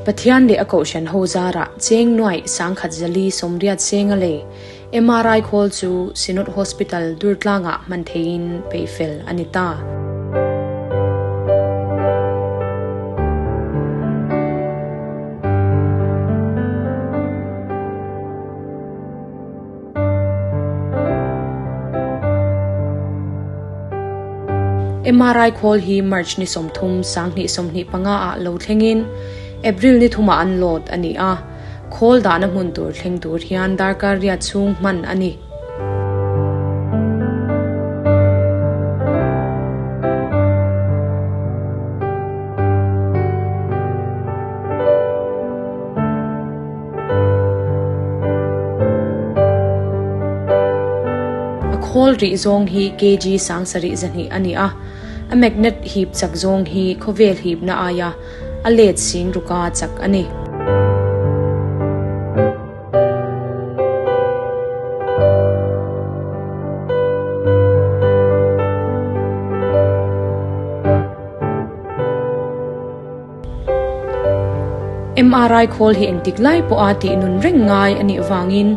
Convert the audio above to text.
Pathian leh a kohhran ho zarah cheng nuaih 10,440 senga lei MRI khawl chu Synod Hospital Durtlangah hman theihin peihfel a ni ta. MRI khawl hi March ni 30, 2025 ah lo thlengin April ni thumah an load a ni a, khawl dahna hmun tur thleng tur hian darkar riat chhung hman a ni. A khawl rih zawng hi kg 7200 a ni a, a magnet hip chak zawng hi khawvel hipna aia a let sing ruka chak a ni. MRI khawl hi engtik lai pawha tih nun reng ngai a nih vangin.